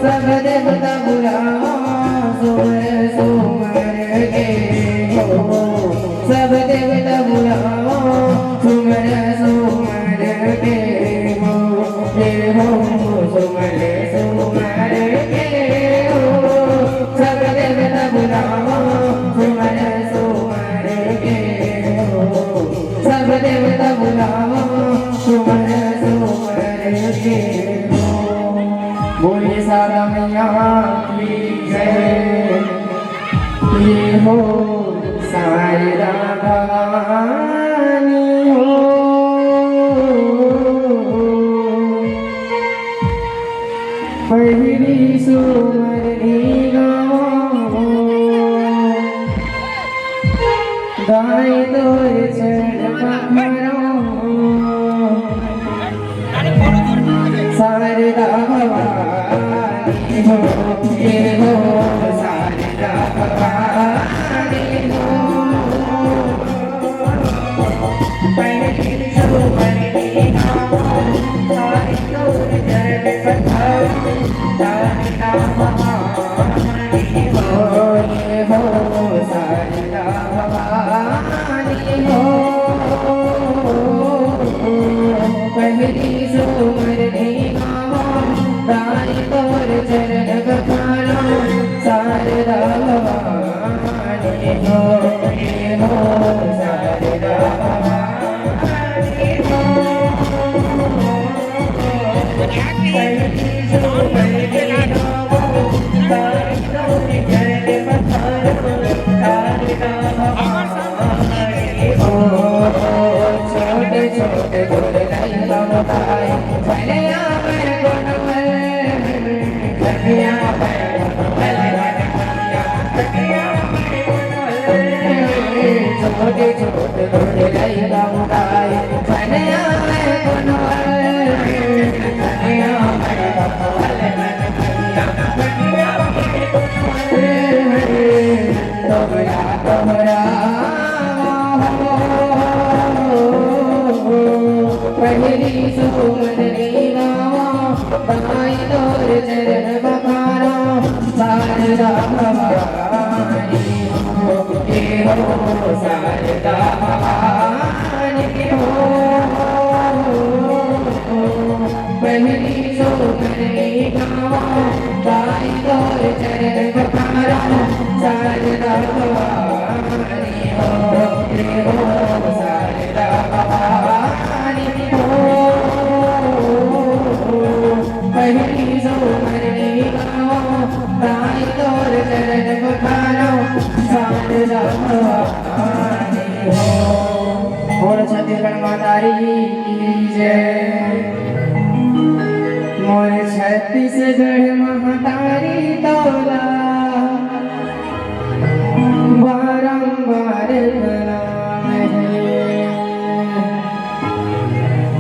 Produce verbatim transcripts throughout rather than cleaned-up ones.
सब देवता बुलावो, सुमर सुमर के हो। सब देवता बुलावो, सुमर सुमर के हो। हे हो, सुमर सुमर के हो। सब देवता बुलावो, सुमर सुमर के हो। बोल छत्तीसगढ़ महतारी की। छत्तीसगढ़ महतारी तोला बारंबार प्रणाम हे।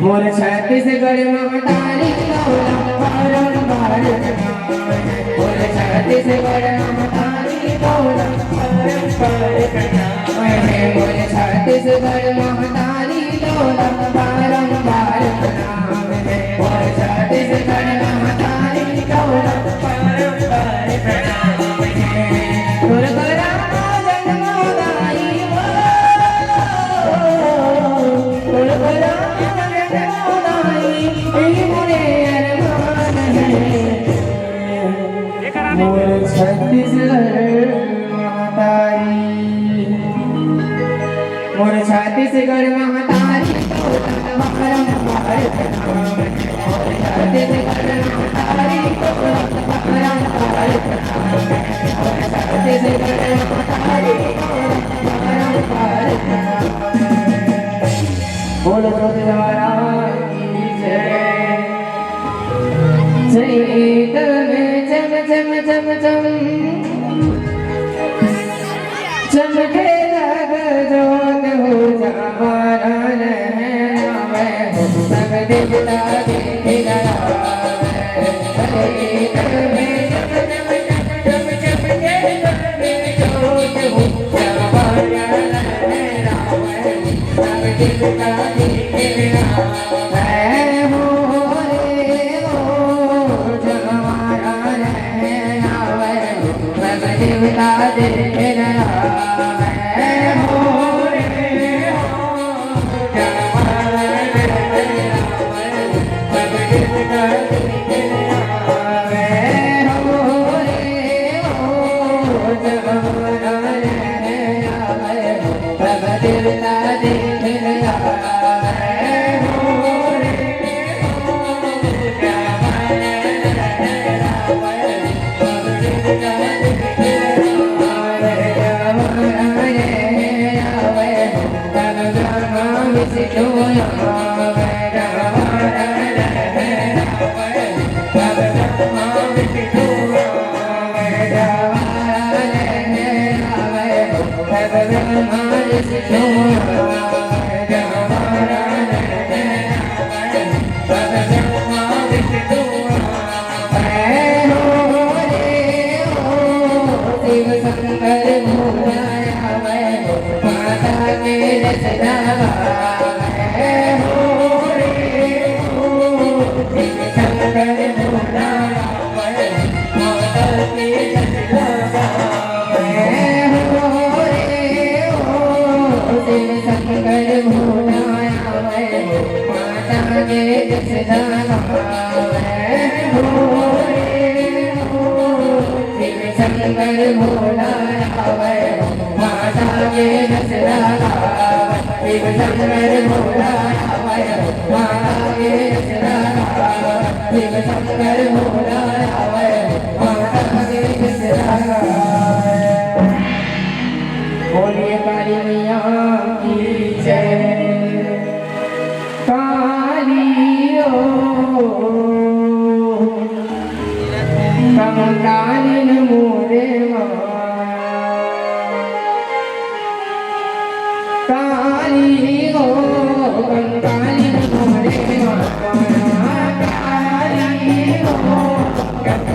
मोर छत्तीसगढ़ महतारी तोला बारंबार प्रणाम हे। मोर छत्तीसगढ़ महतारी तोला बारंबार प्रणाम हे। मोर छत्तीसगढ़ महतारी तोला बारंबार प्रणाम हे। मोर छत्तीसगढ़ महतारी तोला बारंबार प्रणाम हे। तोर गोरा जन्मदाई हो, तोर गोरा जन्मदाई, ई मोरे अरमान हे। मोर छत्तीसगढ़ महतारी, मोर छत्तीसगढ़ महतारी, तोला बारंबार प्रणाम। मोर छत्तीसगढ़ महतारी, तोला बारंबार प्रणाम। मोर छत्तीसगढ़ महतारी, तोला बारंबार प्रणाम। बोलो सत्यनारायण की जय। चैत में चम चम चम चम चमके लग जोत हो, जमाना रहना में हो, सब देवता देख रहा है। चैत में चम चम चम चम चमके लग जोत हो, जमाना रहना में हो, सब देवता देख रहा है। हो रे हो, जमाना रहना में हो, सब देवता देख रहा है। हो रे हो, जमाना रहना में हो, सब देवता देख रहा है। हो रे हो, जमाना रहना में हो, सब देवता देख रहा है। हो रे हो, जमाना रहना में हो, शिव शंकर भोला आवे हो, माता के जस गावे हो रे हो। शिव शंकर भोला आवे हो, माता के जस गावे हो रे हो। शिव शंकर भोला आवे हो, माता के जस गावे हो रे हो। शिव शंकर भोला आवे हो, माता के जस गावे। शिव शंकर भोला आवे हो, माता के जस गावे। शिव शंकर भोला आवे हो, माता के जस गावे। बोलिए काली मैया की जय। काली ओ कंकालिन मोरे माया। काली ओ कंकालिन मोरे माया। काली ओ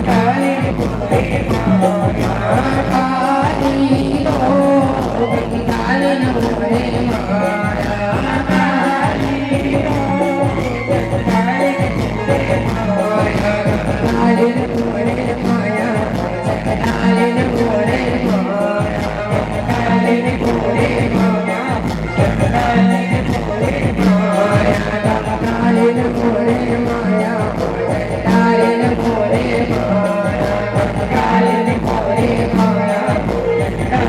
कंकालिन मोरे माया। काली ओ कंकालिन मोरे माया। काली ओ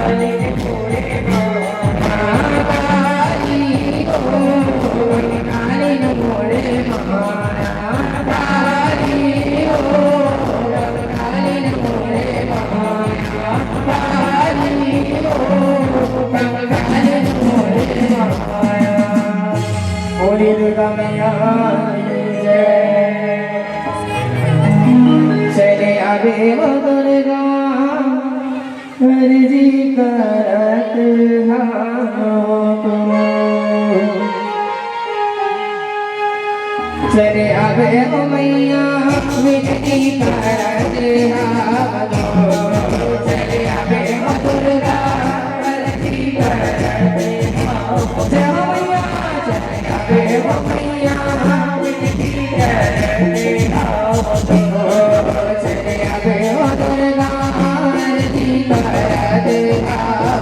हे वो दुर्गा, अर्जी करत हावों तुमन। चले आबे ओ मैया, विनती करत हावों। चले आबे ओ दुर्गा, अर्जी करत हावों। जय हो मैया, चले आबे ओ मैया, विनती करत हावों। चले आबे ओ दुर्गा, अर्जी करत हावों।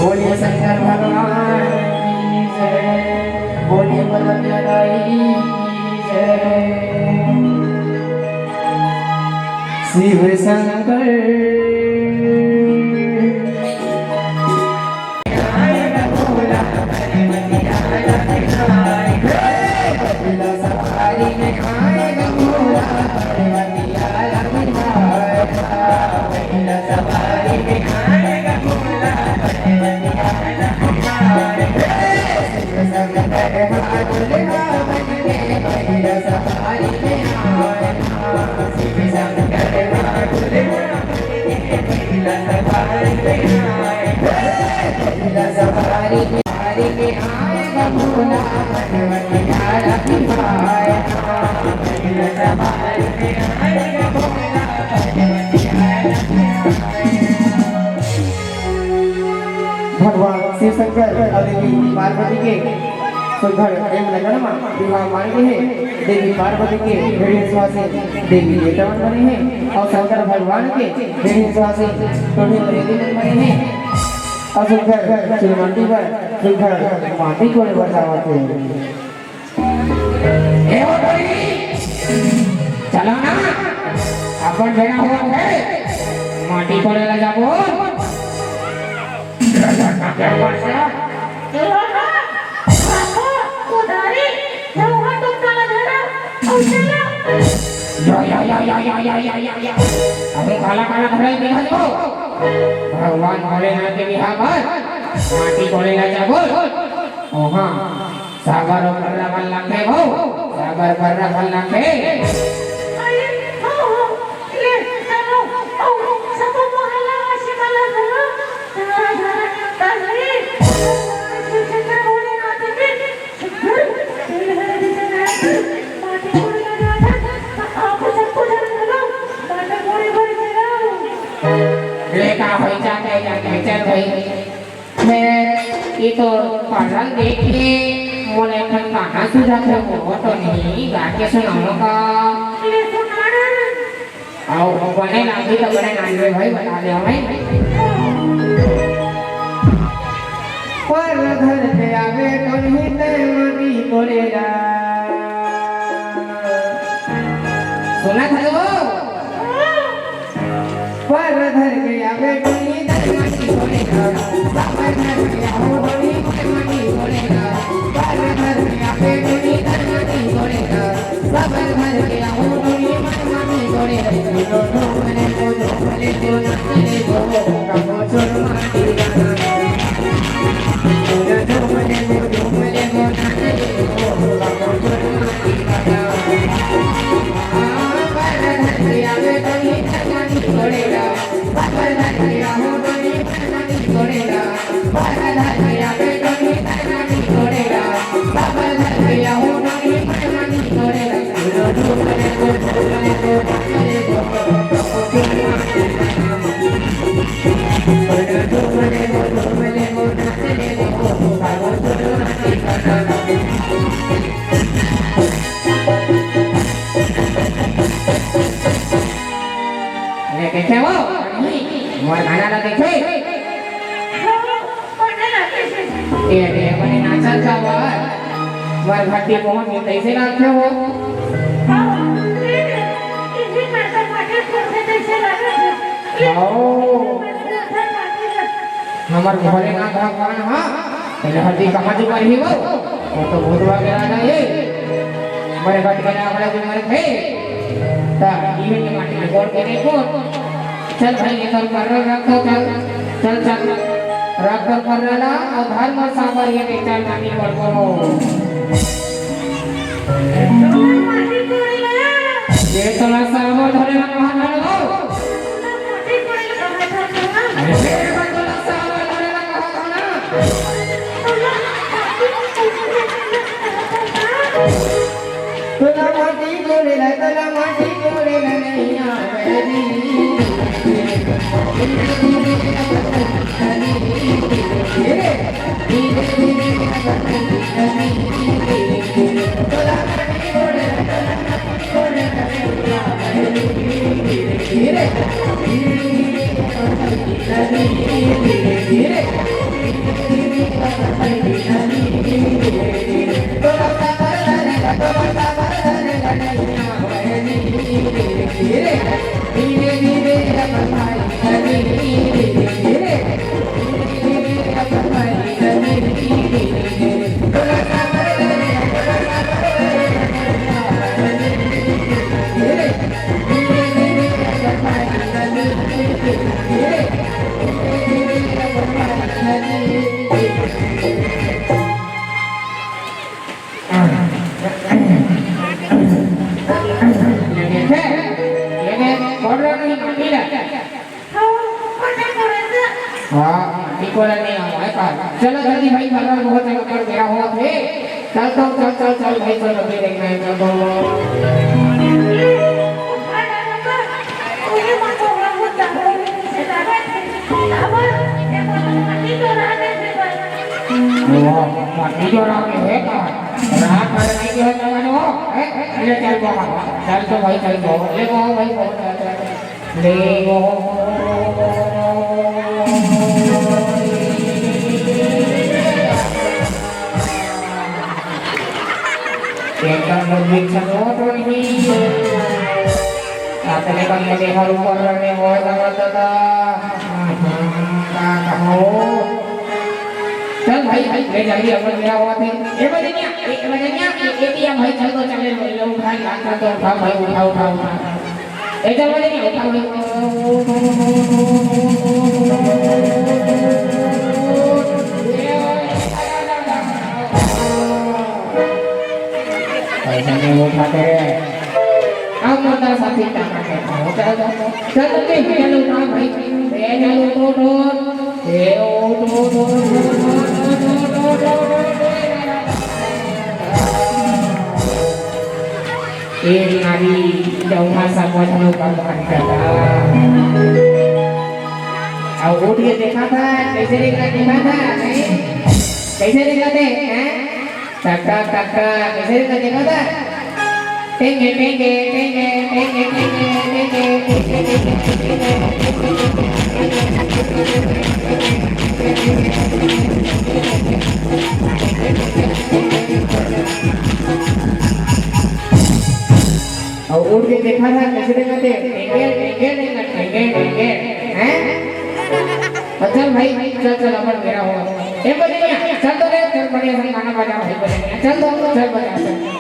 बोलिए शंकर भगवान की जय, बोलिए बलराम दाई की जय। शिव शंकर। भगवान शिव शंकर अउ देवी पार्वती के सुघर प्रेम लगन म विवाह मांगे हे। देवी पार्वती के भेड़ी सुहासिन देवी देवता मन बने हे अउ शंकर भगवान के भेड़ी सुहासिन टोली मरेली मन बने हे। अउ सुनकर चिलमाटी बर, सुनकर माटी कोड़े बर जावत हे। ए ओ टोरी, चलो ना, अपन बेरा होवत हे, माटी कोड़े ला जाबो। कोदारी, लोहा, टोपटा ला धरा, अउ चला। या, या, या। अबे काला काला धरा ही देखा तो। भगवान भोलेनाथ के बिहाव बर माटी कोड़े ला जाबो। ओ हाँ, साबर ऊपर रखल रखे हो, साबर ऊपर रखल रखे। अरे, हो, हो, ले, चलो, ओ, सबो मोहल्ला वासी वाला चलो। धरा, धरा, धरा, धरा, धरा, धरा, धरा, धरा, धरा, धरा, ले का होई जाथे, जाथे, चल भाई। मैं ये तो पागल देख के मोला एक ठन गाना सुझात हे, वो तो नहीं गा के सुनाओ का। अउ बने नाचही त बने नाचबे भाई, बता दे हमें। पर धर के आवे टोनही ते माटी कोड़े ला। सुनत हस वो? पर धर के आवे टोनही ते माटी कोड़े ला। पर धर के आवे टोनही ते माटी कोड़े ला। पर धर के आवे टोनही ते माटी कोड़े ला। अरे देखे वो, मोर गाना ला देखे। ए रे, बने नाचत का वर। वर घाटी मोहन में तैसे नाचे हो। आओ। हमर भोलेनाथ भगवान, हाँ। पहले हल्दी कहाँ जो कर ही वो? वो तो भूतवा के राजा है। मरे घाट के नाम लगे मरे थे। ता, इहे के माटी में गोड़ के देखो। चल भाई, ये सब कर रहा रखो, चल, चल, चल, रख कर कर रहा, और धर्म साबर ये बेचार माटी पर करो। ये तो ना साबर धरे ना कहा धरे हो। अरे, ये तो ना साबर धरे ना कहा धरे। तोला माटी कोड़े ला, तोला माटी कोड़े ला नइ आवय रे। ये देख, ये देख, कौन रहा नहीं माटी ला? हाँ, ठीक वाला नहीं आवा है का? चलो जल्दी भाई, मगर बहुत जगह पर मेरा हुआ थे। चल तो, चल, चल, चल भाई, चल, अभी देखना है, चल तो। वाह, माटी जो राम है का? राम भर नहीं जो है, चल, चल, चल, चल तो भाई, चल तो। ले, वाह, भाई, बहुत अच्छा है। ले, वाह। एकदम मजबूत छनो टोन ही। अपने बंगले हर ऊपर रहने वो जगह दादा। का कहो? चल भाई, भाई, ले जल्दी अपन मेरा हुआ थे। ए बजनिया, ए, ए बजनिया, ए, ए दिया भाई, चल तो चले, ले लो, उठा, उठा, तो उठा भाई, उठा, उठा, उठा। ए चल बजनिया, उठा भाई। पैसा नहीं उठाते। अब मरदा साथी टाका के खाओ, चल, चल, चल, चल, चल, उठा भाई। ए, चल, उठ, उठ, उठ। ए, उठ, उठ, उठ। ए, नारी, जौना समझ लो, कम करता। अब उठ के देखा था, कैसे देखा, देखा था, नहीं? कैसे देखा थे, हैं? टका, टका, कैसे करते कहता? टेंगे, टेंगे, टेंगे, टेंगे। और उठ के देखा था, कैसे देखा थे? टेंगे, टेंगे, टेंगे, टेंगे, टेंगे। हैं? और चल भाई, चल, चल, अपन मेरा हो। ए, बजनिया, चल तो रे, चल, बढ़िया से गाना बजा भाई, बजनिया। चल तो, चल, बजा, चल।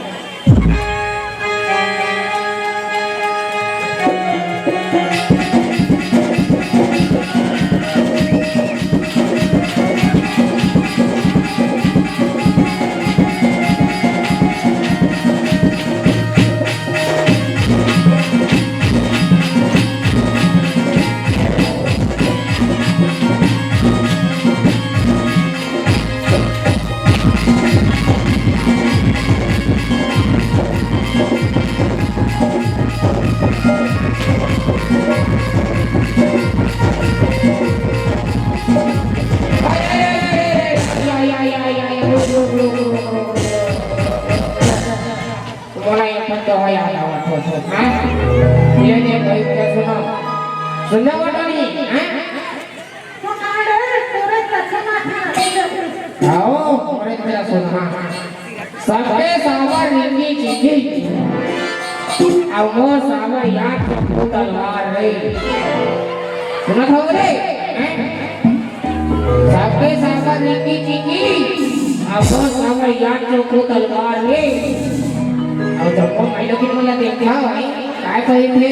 मोला एक ठन दोहा याद आवत हे। हाँ? ये दे भाई, क्या सुनो? सुनना वाला नहीं, हाँ? आओ, अरे तेरा सुन, हाँ। सबके साबर रिंगी चिंगी, अब मोर साबर यार तो तलवार रे। सुनत हो रे? हैं? सबके साबर रिंगी चिंगी, अब मोर साबर यार तो तलवार रे। अब जब वो भाई लोग की बोला देखा भाई, काय कही थे?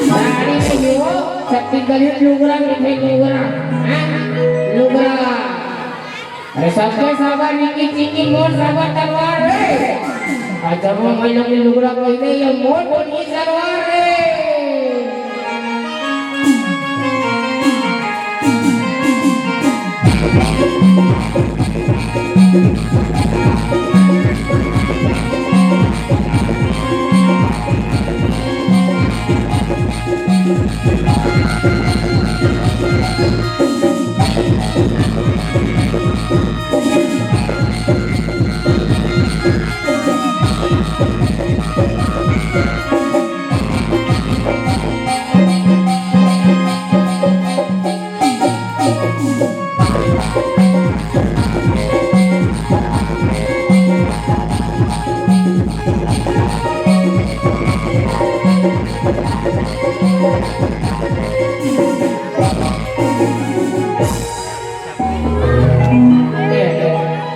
साड़ी में हो, छत्तीसगढ़ी लुगरा में थे, लुगरा, हैं? लुगरा। अरे सबके साबर निकी चिकी, मोर साबर तलवार रे। आ जब मैं लोग के लुगरा कोई नहीं, ये मोर कोनी तलवार रे।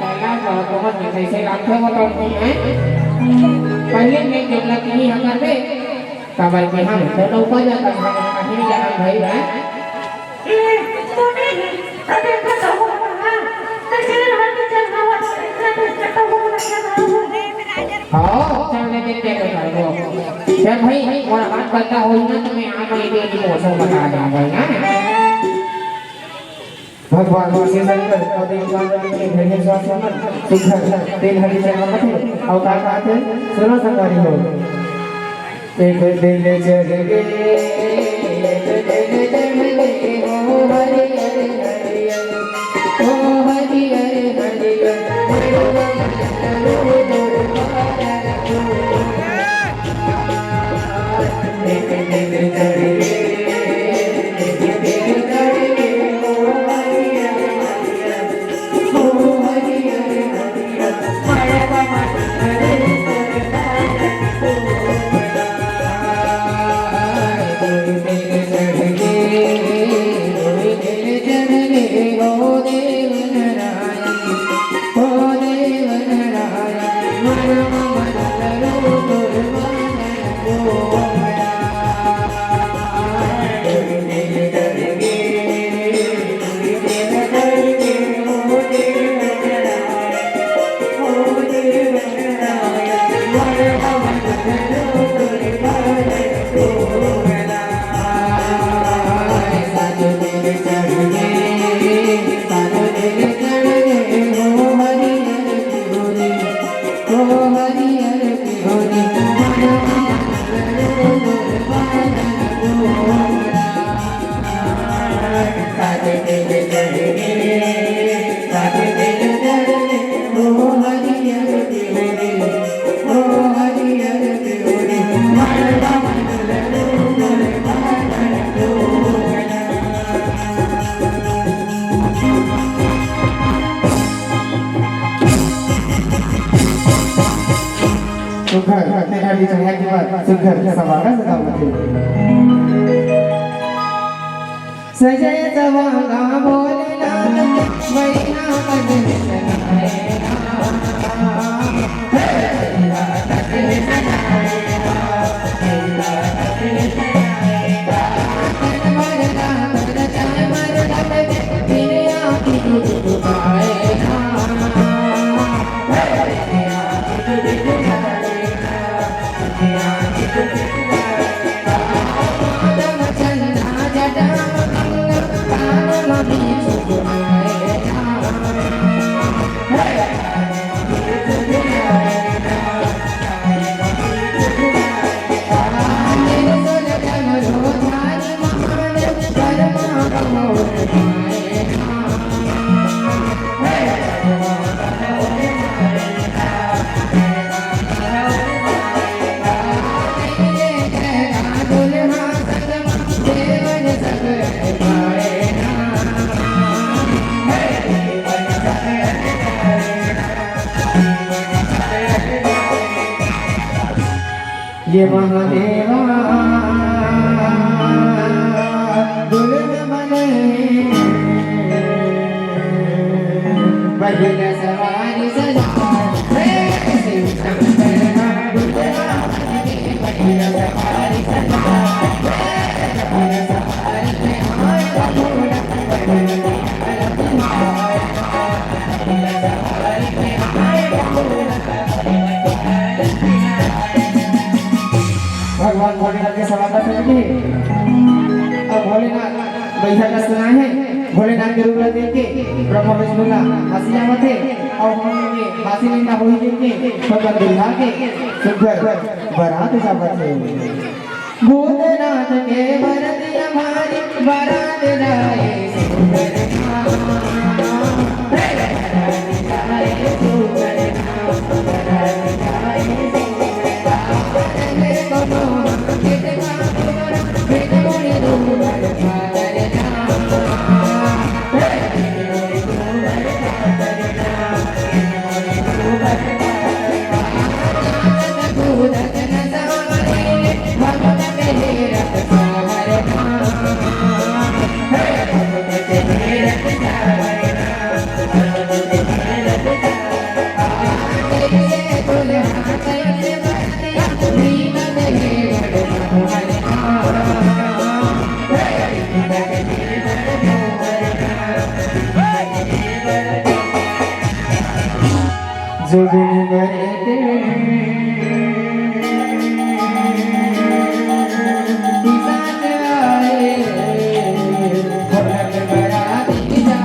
पहला बहुत, बहुत मीठा, इसे राखो बताओ तुम, हैं? पहले मैं जब लग नहीं हकर बे, काबर के हम तो नौका जाता, हम नहीं जाना भाई, हैं? हाँ, चल ले दे, दे दे, दे दे। चल भाई, मोर हाथ बंधा होई ना, तो मैं आ गई, दे दी, मौसम बता दे भाई, हाँ? भगवान शिव शंकर और देव पार्वती के घृणित स्वास्थ्य मन, शुद्ध तेल हरि चढ़ावत हे, और का कहत हे, सुनो संगवारी हो। एक दिन चढ़ गे, एक दिन चढ़ गे, ओ हरि हरि हरि हरि, ओ हरि हरि हरि हरि। सुघर, तेरा भी चढ़ा के बाद सुघर सवांगा सजावत हे। सजे सवांगा भोलेनाथ, मैना बदन सजाए। ये महादेवा दुल्हन बने, पहिला सवारी सजा। हे शिव शंकर दुल्हा बने, पहिला सवारी सजा। भगवान भोलेनाथ के सवांगा सजगे। अब भोलेनाथ बइठा का सुना है, भोलेनाथ के रूप ला देख के ब्रह्मा विष्णु ला हंसी आवत हे, अउ हम लोग के हंसी निंदा होई देख के भगवान दुल्हा के सुघर बरात जावत हे। भूतनाथ के बरतिया भारी, बरात जाए सुघर। जोगनी मरे के साथ आए, भोला के बराती जा।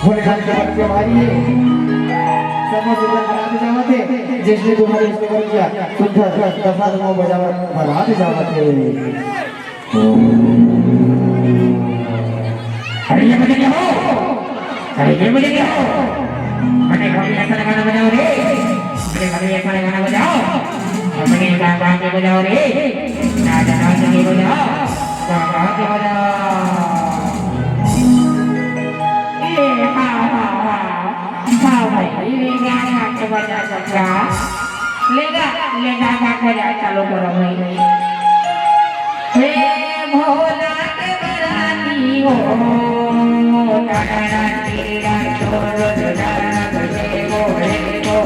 भोलेनाथ के भक्ति हमारी है। समस्त जगत बरात जावत हे, जैसे तुम्हारे ईश्वर किया, सुंदर दफा दफा बजावत बरात जावत हे। अरे ये बजे क्या हो? अरे ये बजे क्या हो? अरे कभी ऐसा गाना बजाओ रे। अरे कभी ऐसा गाना बजाओ। अपने गाँव गाँव के बजाओ रे। राजा राजा के बजाओ। गाँव गाँव के बजाओ। ए, हाँ, हाँ, हाँ। हाँ भाई, ये गाना के बजा सकता। लेगा, लेगा, गा, बजा, चालू करो भाई। हे भोला के बराती हो, तारा तेरा चोर जाना तुझे मोरे को।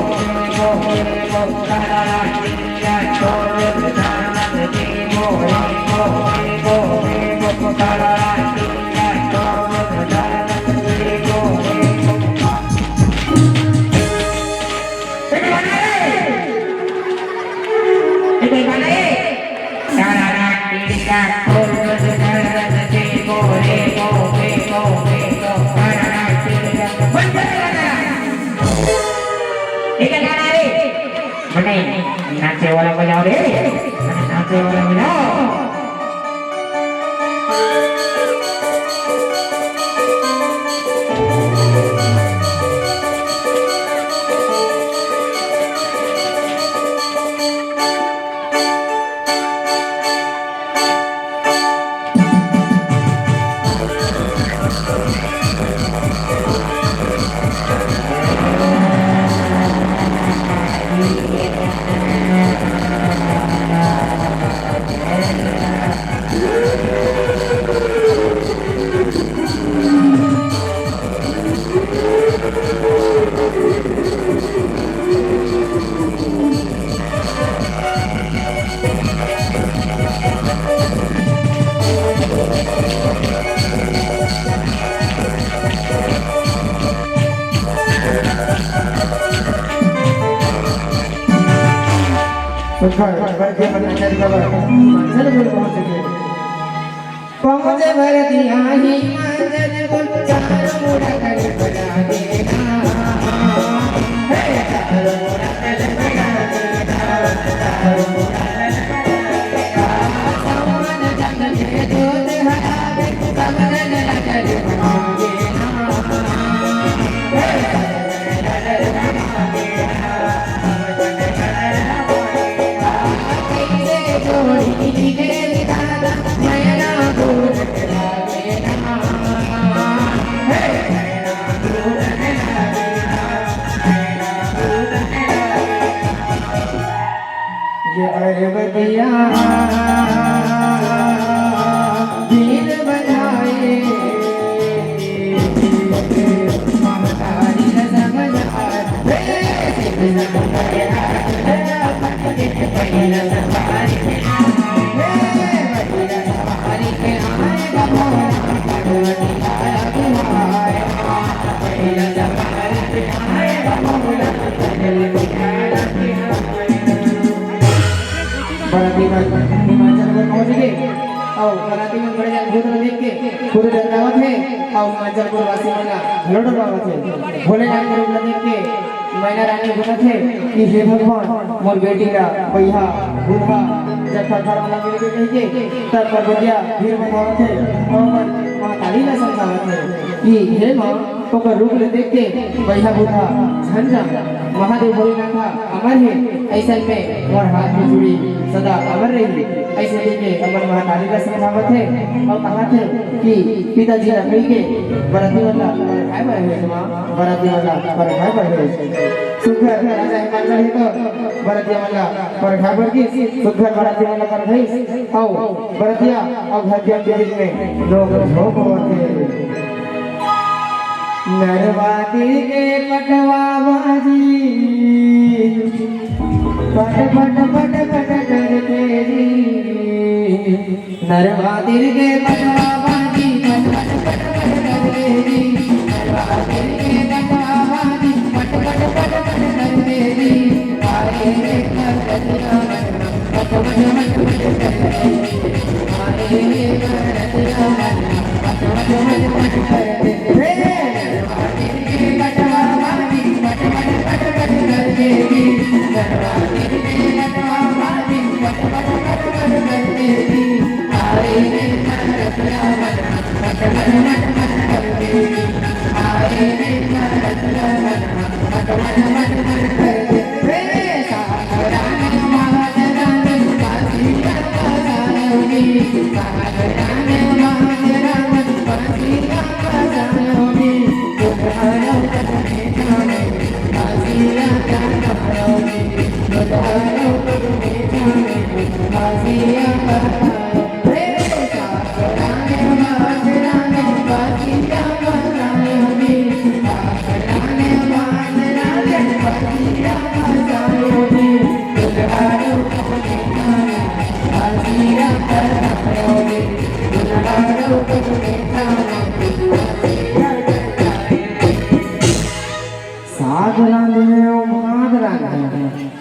एक गाना रे। मने नाचे वाला बजाओ रे। मने नाचे वाला बजाओ। सुखर, बड़के मन के जगह पर, चल गुरु पहुँच गए। पहुँचे भरतिया ही मंजन को चारों मुड़ा कर बजा देना। हे चारों मुड़ा कर बजा देना, चारों मुड़ा कर बजा देना। सावन जग में जोत हरावे, सावन जग में जोत हरावे। ये अरबतिया दिन बनाए, महतारी न समझ आए। बराती मन हिमाचल बर पहुंच गे, अउ बराती मन बड़े जान भूत ल देख के खुद डरकावत हे, अउ हिमाचलपुर वासी मन ला घलो डरवावत हे। भोलेनाथ के रूप ल देख के मैना रानी बोलत हे कि हे भगवान, मोर बेटी ला बइहा, बूढ़ा, जब थरथर वाला मिल के कहिके, तब पर्वतिया भीड़ बतावत हे, अउ अपन महतारी ला समझावत हे कि हे माँ, ओकर रूप ले देख के बइहा बूढ़ा झन जा, महादेव भोलेनाथ ह अमर हे, अइसन में मोर हाथ में चूड़ी सदा अमर रही। अइसे कहिके अपन महतारी ला समझावत हे अउ कहत हे कि पिताजी ला कहिके बराती मन ला परखाए बर हे माँ, बराती मन ला परखाए बर हे। सुघर राजा हिमाचल हे तो बराती मन ला परखाए बर गिस, सुघर बराती मन ला परखाइस, अउ बरतिया अउ घरतिया के बीच में नोक झोंक होवत हे। नरवा तीर के पटवा बाजी, पट पट पट पट करके जी। नरवा तीर के पटवा बाजी, पट पट पट पट करके जी। नरवा तीर के पटवा बाजी, पट पट पट पट करके जी। आए रे परवतिया मन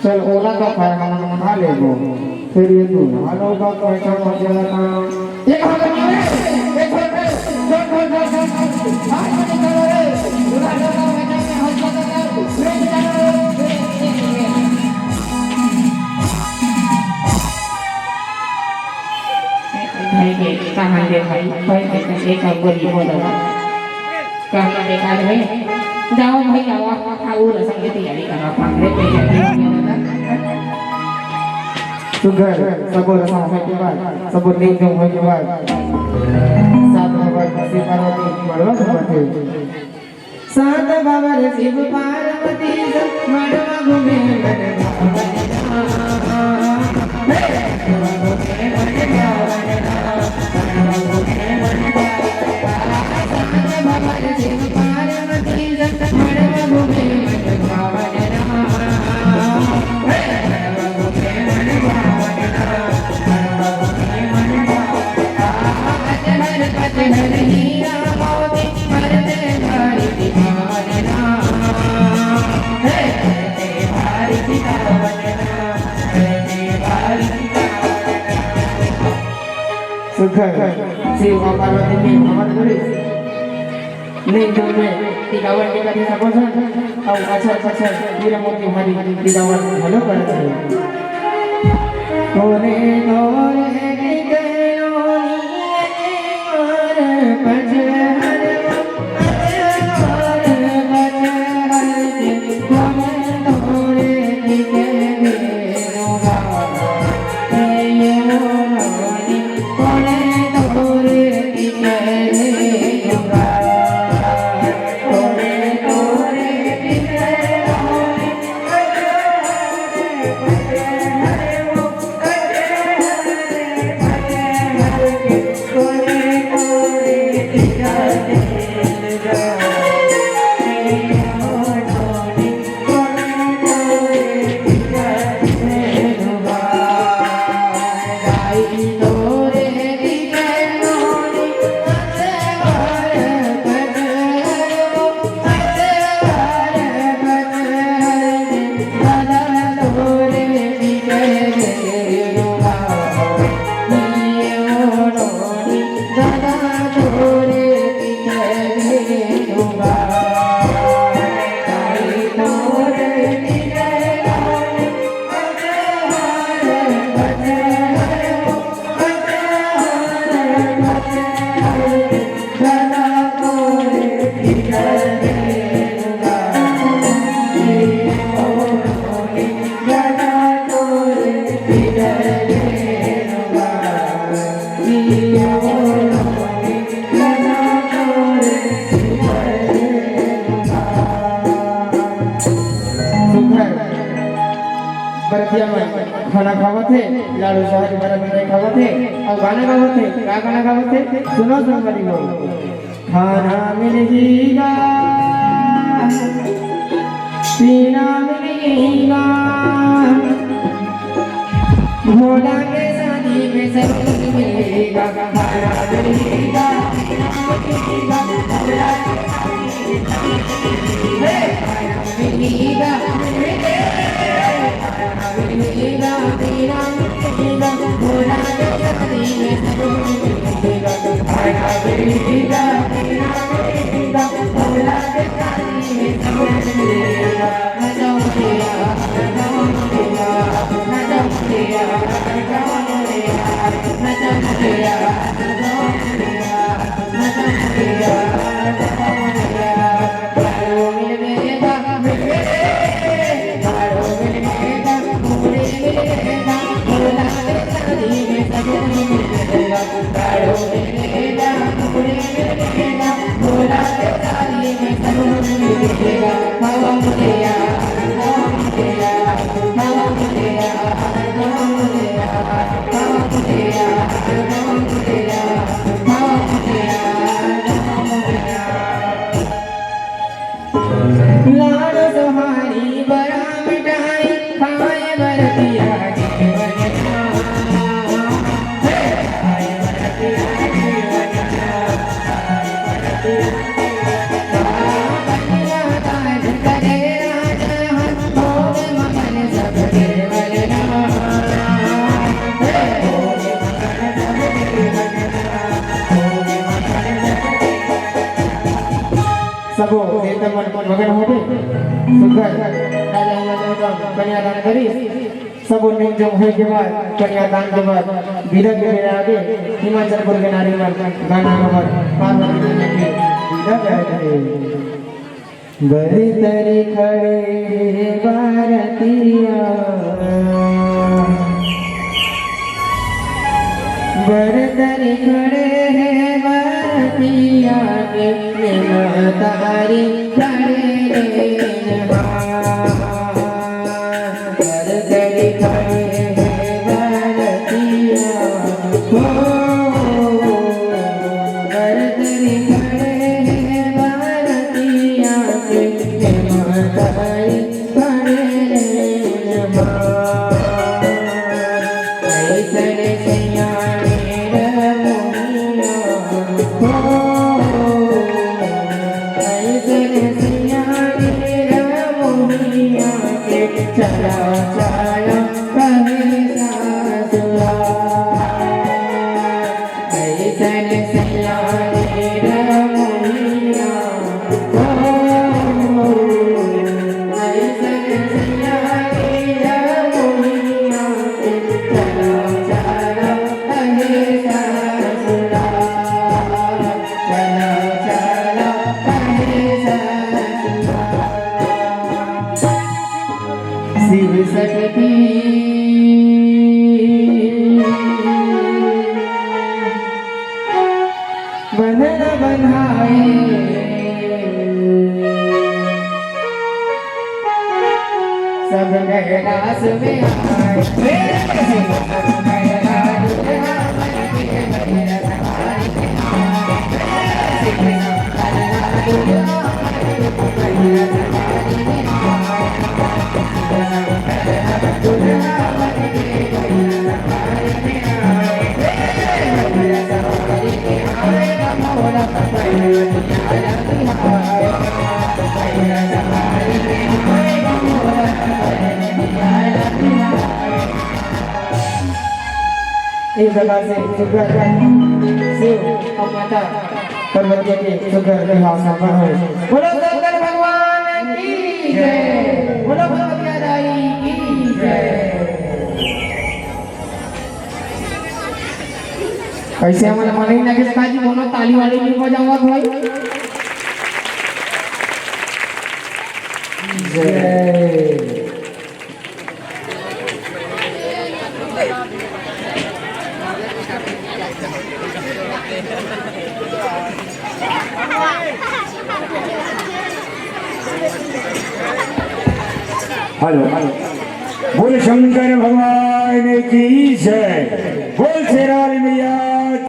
चल, ओला तो खाए, हम खा लेबो। फिर ये तू, हेलो, बक, पैसा पहुंच जाएगा। एक हो गया, एक हो गया, चल, चल, चल, चल, चल। आज मैं निकल रहा हूँ, दूल्हा, दूल्हा, मैं जाके हंस जाता हूँ, मैं निकल रहा हूँ। भाई के कहाँ दे भाई, भाई के एक गोली बोला। कहाँ देखा रे? जाओ भाई, आओ, आओ, रसम की तैयारी करो, पापड़े पे जाके। तो घर, सबो रसम होय के बाद, सबो नींद होय के बाद, सात भगवान शिव पार्वती मड़वा घूमत हे। सात भगवान शिव पार्वती मड़वा घूमे मन भावन। सुघर शिव पार्वती के हवन करिस। नींद में टिकावन के कथे सबो झन, अउ अच्छा अच्छा हीरा मोती भारी टिकावन घलो करत हे। तोरे तोरे के करो नी मार पछहर, पछहर, पछहर के हम तोरे के सुघर बरतिया मन खाना खावत हे, लाडू सोहारी बरत मन खावत हे, अउ गाना गावत हे। का गाना गावत हे? सुनो संगवारी हो। खाना मिलही गा, पीना मिलही गा, भोला के शादी में सब कुछ मिलेगा। खाना मिलेगा, पीना मिलेगा, भोला के शादी में सब कुछ मिलेगा। खाना मिलेगा, मिलेगा, खाना मिलेगा, पीना मिलेगा, भोला के शादी में सब कुछ मिलेगा। खाना मिलेगा, पीना मिलेगा, भोला के लाड़ सोहारी बड़ा मिठाई खाए बर दिया जीवन। सबो देवता मन मगन होबे। सुघर राजा हिमाचल कन्यादान करिस। सबो नियम जम होए के बाद, कन्यादान के बाद बिदा के बेरा आगे, हिमाचलपुर के नारी मन गाना गावत पार्वती मैया के बिदा करत हे। बरतरी खड़े हे बारतिया, बरतरी खड़े हे बारतिया, के महतारी खड़े हे। बरतरी खड़े हे बारतिया, हो, बरतरी खड़े हे बारतिया, के महतारी खड़े हे। अइसने सियाने रमुनिया, हो, अइसने सियाने रमुनिया के चला, चला कहे सासुआ। अइसने सियाने रमुनिया, शिव शक्ति बंधन बंधाए, सब कैलाश में आए। इस प्रकार से सुघर शिव और माता पार्वती के सुघर विवाह संपन्न हुए। बोलो शंकर भगवान की जय, बोलो भगवतिया दाई की जय। कैसे हमन मन ही लगे जी, कोनो ताली वाली नहीं बजावत भाई। जय। Hello, hello. बोल शंकर भगवान की जय, बोल शेरावाली मैया।